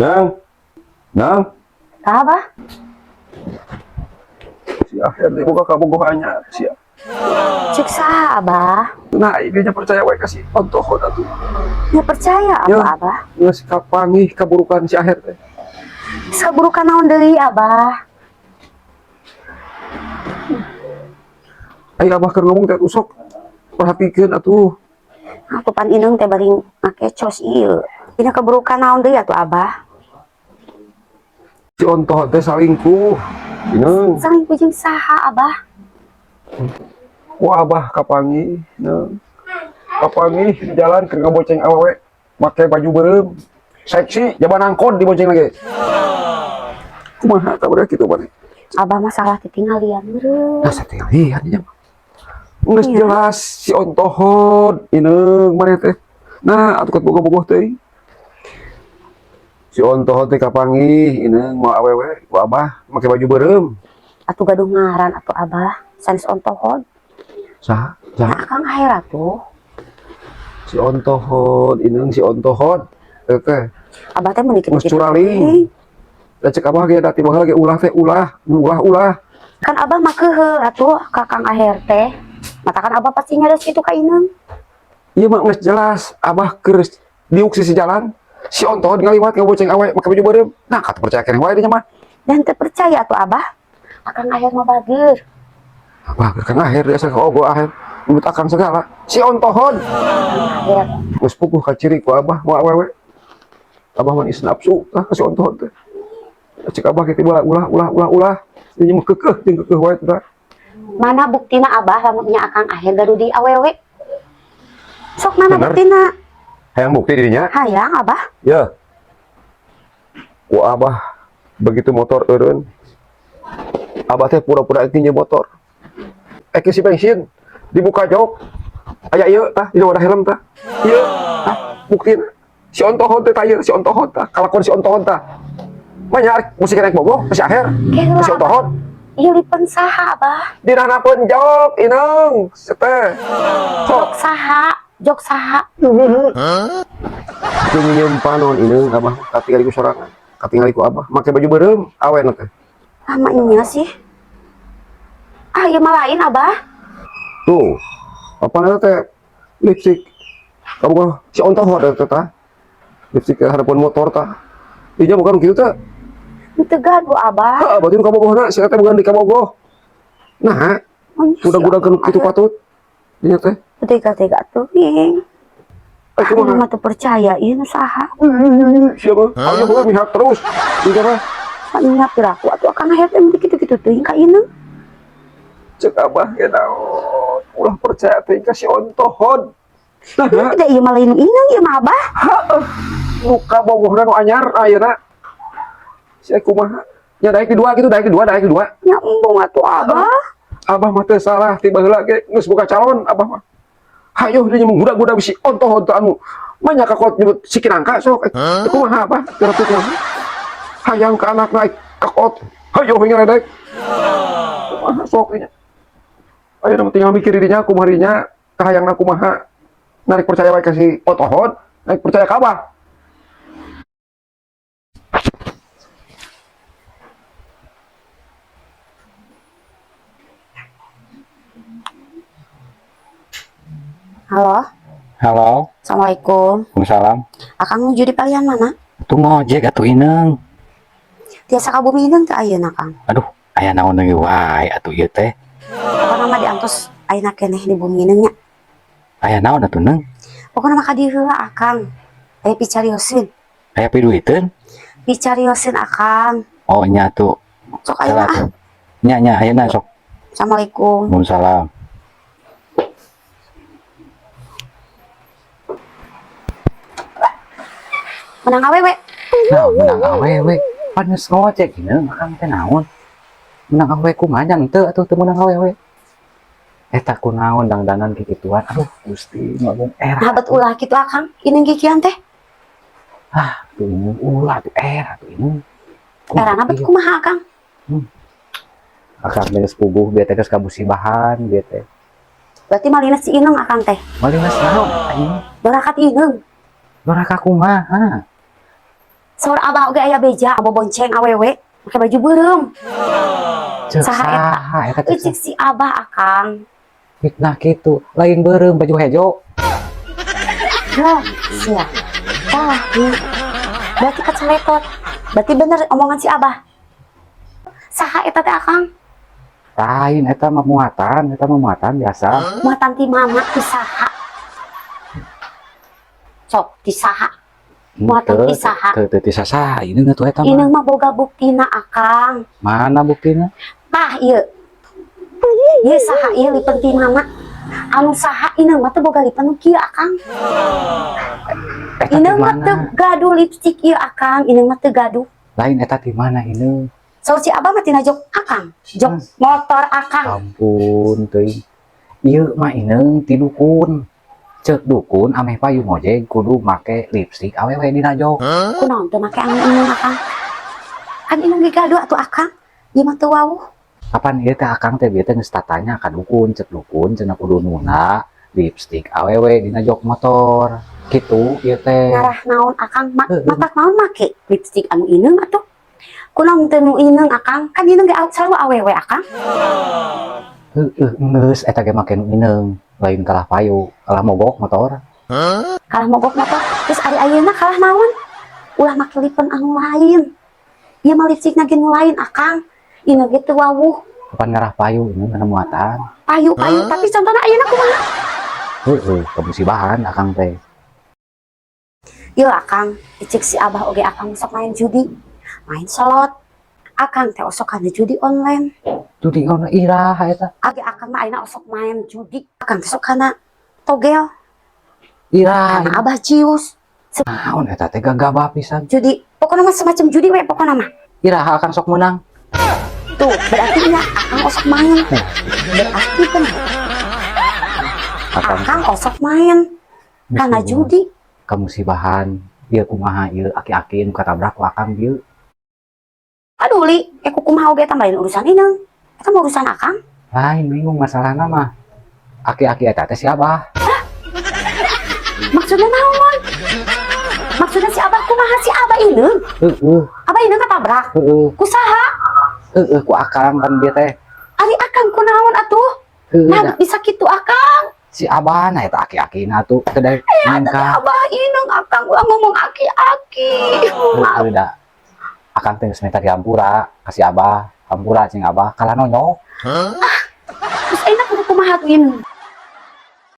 Nang, nang, Abah? Si akhir di buka kabogohannya sia. Cek saha, Abah? Nah, ini nya percaya wae ka si ontohod atuh. Ya percaya Ya. apa, Abah? Geus kapanggih kaburukan si akhir teh. Kaburukan naon deui, Abah? Ayo, Abah keur ngomong teh usok. Perhatikeun atuh. Aku pan inung teh bari ngakecos ieu. Dina keburukan naon deui atuh, Abah? Si ontohod teh salingkuh. Ineng, Salingkuh jeung saha, Abah? Wah, Abah kapanggih, neng. Kapanggih di jalan keur ngaboceng awewe make baju beureum. Seksi, jaban angkot dibonceng lagi. Kumaha kabar kitu bari? Abah masalah titinggalian meureun. Nah, saya lihat nya. Geus Iya. jelas si ontohod ineng maneh teh. Nah, atuh kat bogoh-bogoh teh. Si ontohod teh kapanggih ineng mau awewe ku Abah make baju beureum. Atuh gaduh ngaran atuh, Abah. Sanes ontohod. Saha? Saha? Nah, Akang Aher atuh. Si ontohod ineng, si ontohod. Teh teh Abah teh mun geus dikit-dikit. curaling. Da cek Abah ge da tiba ge ulah teh ulah, ulah ulah. Kan Abah mah keukeuh atuh ka Kang Aher teh. Matakan Abah pasti nyarios kitu ka Ineng. Ieu mah geus jelas Abah keur diuk sisi jalan. Si ontohod ngaliwat ngaboceng awe make baju beureum. Nah, kata percaya keneh wae dinya mah. Dan teu percaya atuh, Abah. Akang Aher mah bager. Abah Kang Aher biasa ka ogo aher. Menurut akang segala. Si ontohod. Kang Aher. Geus puguh kaciri ku Abah mau awewe. Abah mah geus nafsu tah ka si ontohod teh. Cek Abah kitu ulah ulah ulah ulah ulah. Dinya mah keukeuh jeung keukeuh wae teh. Mana buktina, Abah, lamun nya Akang Aher gaduh di awewe? Sok mana Bener. Buktina? Hayang bukti dirinya? Hayang, Abah. Ya. Ku Abah begitu motor eureun. Abah teh pura-pura nginjem motor. Eh, isi bensin, dibuka jok. Aya ieu tah di wadah helm tah. Ieu tah buktina. Si ontohod teh tah ieu, si ontohod tah, kalakon si ontohod tah. Manya arek musik naik bogoh ka si Aher. Kela, Ka si ontohod. Ieu lipen saha, Abah? Dina hanapeun jok ineng teh. Sok Jok saha? Jok saha? Jeung nyeum panon ineng Abah katingali ku sorangan. Katingali ku Abah make baju beureum awena teh. Ah, nya sih. Ah, ieu mah lain, Abah. Tuh. Apa eta teh lipstick. Kamu si ontohod eta tah. Lipstick ke hadapan motor tah. Dinya bukan kitu teh. Teu gaduh, Abah. Heeh, berarti nu kabogohna si eta bukan di kabogoh. Nah, Oh, nya si udah-udah Akang kitu Aher. patut. Dinya teh. Tega-tega teuing. Eh, Aku kumaha? mah teu percaya ieu nu saha. Siapa? Ayo bukan mihak terus. Dinya mah Pan nya piraku atuh Akang Aher teh mun kitu-kitu teuing ka Ineng. Cek Abah ge naon. Ulah percaya teh ka si ontohod. Nah, Da ieu mah lain Ineng ieu mah, Abah. Heeh. Nu kabogohna nu anyar ayeuna. Si kumaha? Nya daek di dua gitu, daek di dua, daek di dua. Nya embung atuh, Abah. Abah mah teu salah tiba heula ge geus boga calon Abah mah. Hayo dia mengguda-guda bisi ontohod teh anu. Manya kakot nyebut si kinangka sok. Eh, kumaha, Abah? Kira kumaha? Hayang ka anak naik kakot. Hayo ngeledek. Kumaha sok nya. Ayo tinggal mikir dirinya kumaha dirinya kahayangna kumaha. Narik percaya wae ka si ontohod, naik percaya ka Abah. Halo, Halo, Assalamualaikum. Waalaikumsalam. Akang nuju di palian mana? Tuh ngojek atuh, Ineng. Tiasa ka bumi Ineng teu ayeuna, Kang? Aduh, aya naon deui wae atuh ieu teh? Pokona mah diantos ayeuna keneh di bumi Ineng nya. Aya naon atuh, Neng? Pokona mah ka dieu heula, Akang. Aya picarioseun. Aya piduiteun? Picarioseun, Akang. Oh, nya atuh. Sok ayeuna Salah ah. tuh. Nya nya ayeuna sok. Assalamualaikum. Waalaikumsalam. Menang awewe. Nah, menang awewe. Pan geus ngojek Ineng, akang teh naon? Menang awewe kumaha nya henteu atuh teu meunang awewe. Eta kunaon dangdanan kikituan. Aduh, Gusti, ngomong era. Nah, bet ulah kitu, Akang. Ineng kikian teh. Ah, tuh Ineng ulah tuh era tuh Ineng. Erana bet kumaha, Akang? Akang geus puguh bieu teh geus kabusibahan bieu teh. Berarti malina si Ineng Akang teh. Malina naon eta ini? Doraka ti Ineng. Doraka kumaha? Saur Abah oge aya beja bobonceng awewe make baju beureum. Cek Saha eta? saha eta cek? Cek si Abah, Akang. Fitnah kitu, lain beureum, baju hejo. Lah, sia. Tah, nih. Berarti kacaletot. Berarti bener omongan si Abah. Saha eta teh, Akang? Lain, eta mah muatan, eta mah muatan biasa. Muatan ti mana, ti saha? Sok, ti saha? Muatan ti saha? Teu, teu ti saha ini tuh eta Ini mah. Mah boga buktina, Akang. Mana buktina? Tah, ieu. Ieu saha ieu, lipen ti mana? Anu saha ini mah teu boga lipen nu kieu, Akang. Eta Ini ti mah mana? Teu gaduh lipstik ieu, Akang. Ini mah teu gaduh. Lain, eta ti mana ini? Saur si Abah mah tina jok Akang. Jok motor Akang. Ampun teuing. Ieu mah ineng ti dukun. Cek dukun ameh payu ngojek kudu make lipstik awewe dina jok. Kunaon teu make anu inung, Akang? Kan inung ge gaduh atuh, Akang. Ieu mah teu wawuh. Kapan ieu teh Akang teh bieu teh geus tatanya ka dukun, cek dukun cenah kudu nuna lipstik awewe dina jok motor. Kitu ieu teh. Ngarah naon, Akang? Heeh. Matak naon make lipstik anu inung atuh? Kunaon teu nu inung, Akang? Kan inung ge selalu awewe, Akang. Heueuh, geus eta ge make nu ineng, lain kalah payu, kalah mogok motor. Kalah mogok motor. Terus ari ayeuna kalah naon? Ulah make lipen anu lain. Ieu mah lipstikna ge nu lain, Akang. Inung ge teu wawuh. Kapan ngarah payu ini kana muatan. Payu-payu, tapi contohna ayeuna kumaha? Heueuh, kemusibahan Akang teh. Ieu, Akang, cek si Abah oge Akang sok main judi, main slot. Akang teh osok kana judi online. Judi ono iraha eta? Age Akang mah ayeuna osok main judi. Akang teh sok kana togel, Iraha? kana Abah Cius. Naon eta teh, gagabah pisan. Judi, pokoknya mah semacam judi we pokoknya mah. Iraha Akang sok menang? Tuh, berarti nya Akang osok main. Berarti bener. Akang Akang osok main kana judi. Kamusibahan ieu kumaha ieu, aki-aki nu katabrak ku Akang bieu? Aduh, li, eh kumaha oge eta mah lain urusan ineng. Eta mah urusan Akang. Lain, bingung masalahna mah. Aki-aki eta teh si Abah. Maksudnya naon? Maksudnya si Abah kumaha, si Abah ineng? Heeh. Abah ineng ketabrak. Heeh. Ku saha? Heeh, ku Akang kan bieu teh. Ari Akang kunaon atuh? Heueuh. Nah, Da, bisa kitu, Akang. si Abah nah eta aki-akina tuh teu daek nyangka. Abah ineng, Akang ulah ngomong aki-aki. Heueuh, da. Akang teh geus minta dihampura ka si Abah. Hampura cing Abah, kalah nonyok. Terus enak kudu kumaha tuh ineng?